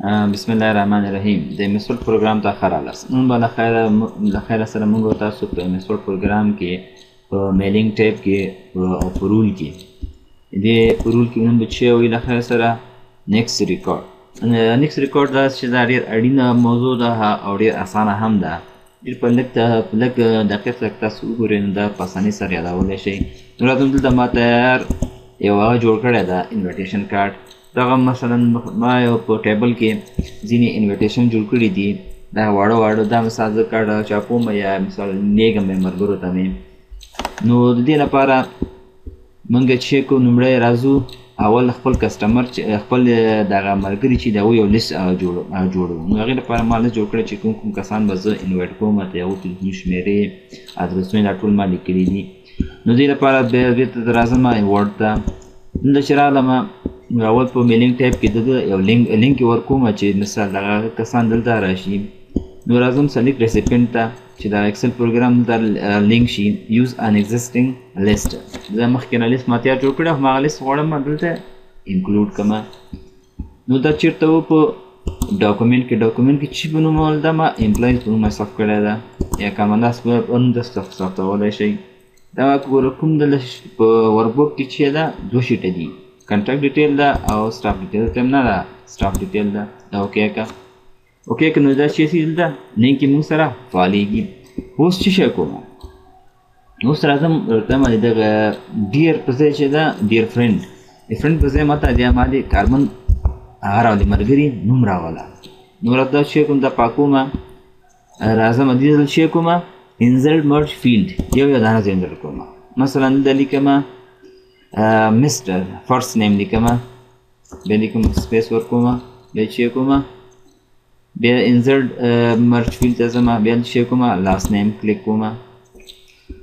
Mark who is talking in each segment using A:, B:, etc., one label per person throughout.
A: بسم الله الرحمن الرحیم. د MS Word پروګرام ته ښه راغلاست. نن به له خیره سره موږ او تاسو په MS Word پروګرام کې په mailing tab کې او په rule کې، دې په rule کې نن به چې وایي له خیره سره next record. Next record دا چې دا ډېر اړینه موضوع ده او ډېر اسانه هم ده. ډېر په لږ دقیق سره تاسو وګورئ نو دا په اسانۍ سره یادولی شئ. نو راځم دلته ما تیار یو هغه جوړ کړی ده invitation card. دغه مثلا ما یو په table کې ځینې invitation جوړ کړي دي، دا واړه واړه، دا مثال زه کارډ چاپوم یا مثال لیږم یې ملګرو ته مې. نو د دې لپاره موږ چې کوو لومړی راځو اول خپل customer چې خپل دغه ملګري چې د هغوی یو لیست جوړو. نو هغې لپاره ما لیست جوړ کړی چې کوم کوم کسان به زه invite کوم، د هغو تلیفوني شمېرې، ادرسونه دا ټول ما لیکلي دي. نو دې لپاره بیا بېرته راځم Word ته. دلته چې راغلم نو اول په mailing tab کې د ده یو لینک یې ورکوم چې مثال دغه کسان دلته راشي. نو راځم select recipient ته چې دا Excel پروګرام دلته لینک شي، use an existing list. زه مخکې نه لیست ما تیار جوړ کړی، هماغه لیست غواړم دلته include کړم. نو دا چېرته و په document کې، document کې چې په نوم ده ما employees په نوم save کړی ده یا کارمندان په نوم ده ثبتولی شئ. دا ګوره کوم دلته په workbook کې چې ده دوه sheet ه دي، contact detail ده او staff detail ته نه ده، staff detail ده. دا okay که okay که نو دا چې سي دلته لینک یې موږ سره فعالېږي. اوس څه شی کوم؟ اوس راځم ورته ما دغه dear په ځای چې ده dear friend، د friend په ځای ماته بیا ما د کارمند هغه راولي ملګري نوم راوله. نو راته دا شی کوم، دا پاکوم، راځم دې ځل شی کوم insert merge field، یو یو دانه زه insert کوم. مثلا دلته لیکم Mister first name لیکم، بیا لیکم space ورکوم، بیا چې کوم بیا insert merge field ته ځم، بیا چې کوم last name کلیک کوم.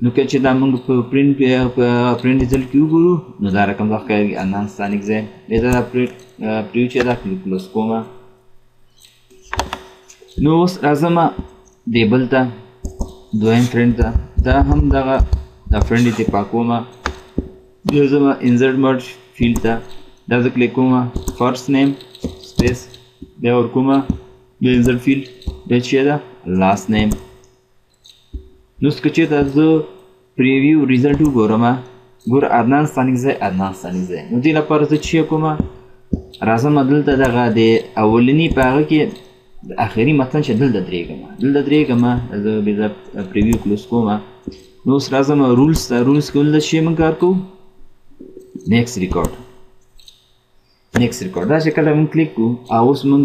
A: نو که چې دا موږ په print result کې وګورو نو دا رقم دا ښکاري عدنان ستانکزی. بیا دا preview چې دا close کوم. نو اوس راځم دې بل ته، دویم friend ته، دا هم دغه دا friend یې پاکوم. بیا ځم insert merge field ته، دا زه کلیک کوم first name space بیا ورکوم بیا insert field بیا چې ده last name. نو اوس که چېرته زه preview result وګورم، ګوره عدنان ستانکزی، عدنان ستانکزی. نو دې لپاره زه چې کوم راځم دلته دغه د اولني په هغه کې د اخري متن چې دلته درېږم، دلته درېږم، زه بیا دا preview close کوم. نو اوس راځم rules ته، rules کې دلته چې موږ کار کوو next record، next record. دا چې کله موږ کلیک کوو او اوس موږ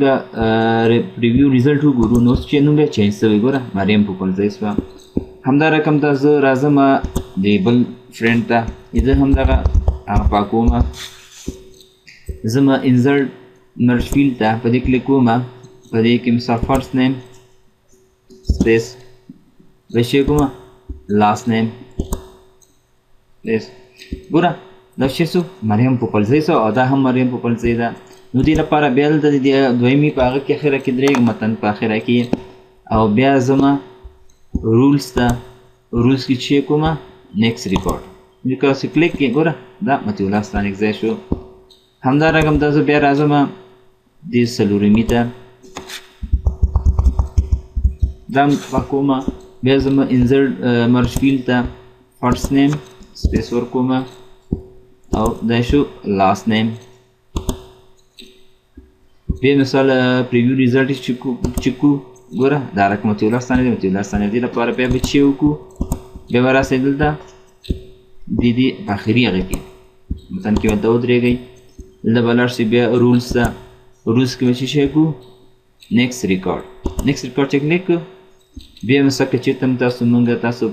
A: preview result وګورو نو اوس چې نوم بیا change سوی، ګوره مریم پوپلزی سوه. همدا رقم ته زه راځم د بل friend ته، زه هم دغه هغه پاکوم، ځم insert merge field ته، په دې کلیک کوم، په دې کې مثال first name space بیا چې کوم last name space. ګوره دا چې څو مریم پوپلزی سو او دا هم مریم پوپلزی ده. نو دې لپاره بیا دلته د دویمې په هغه کې اخره کې درېږم متن په اخره کې، او بیا ځم rules ته، rules کې چې کوم next record. نو که تاسو کلیک کړئ ګوره دا مطیع الله ستانکزی شو. همدا رقم ته زه بیا راځم دې څلورمي ته، دا پاکوم، بیا ځم insert merge field ته، first name space ورکوم او دا شو last name. بیا مثال preview result چې کو ګوره دا رقم مطیع الله ستانکزی، مطیع الله ستانکزی لپاره بیا به چې وکړو، بیا به راسئ دلته دې دې په اخري هغه کې متن کې ورته ودرېږئ، دلته به لاړ شئ بیا rules ته، rules کې به څه شی کوو next record، next record چې کلیک کړو بیا مثلا که چېرته هم تاسو موږ تاسو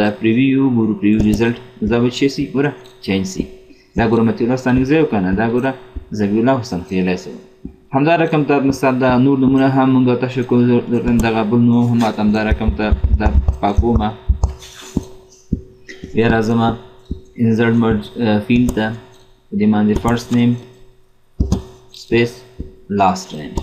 A: دا preview وګورو، preview result دا به څه سي ګوره change سي. دا ګوره مطیع الله ستانکزی و که نه، دا ګوره ذبیح الله حسن خیلی سو. همدا رقم ته مثال دا نور نومونه هم موږ تاسو کوو، دغه بل نوم هم ماته همدا رقم ته دا پاکوم. بیا راځم insert merge field ته، په دې باندې first name space last name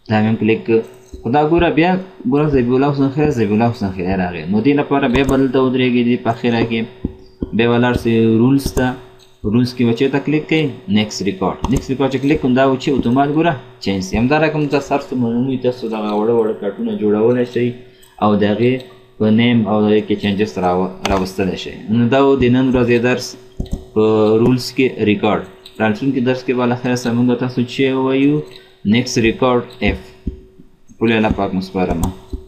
A: دا مې هم کلیک کړ. خو دا ګوره بیا ګوره ذبیح الله حسن خیلی، ذبیح الله حسن خیلی راغی. نو دې لپاره بیا به دلته ودرېږئ دې په اخره کې، بیا به لاړ سئ rules ته، رولز کې به چېرته کلیک کوئ؟ نیکسټ ریکارډ. نیکسټ ریکارډ چې کلیک کوم، دا و چې اتومات ګوره چینج شي. همدا رقم تاسو هر څومره نوم تاسو دغه وړه وړه کارټونه جوړولی شئ او د هغې په نیم او هغې کې چینجز راوستلی شئ. نو دا و د نن ورځې درس په رولز کې ریکارډ. راتلونکي درس کې به له خیره سره موږ تاسو چې ووایو نیکسټ ریکارډ اف. ټولې الله پاک مو سپارمه.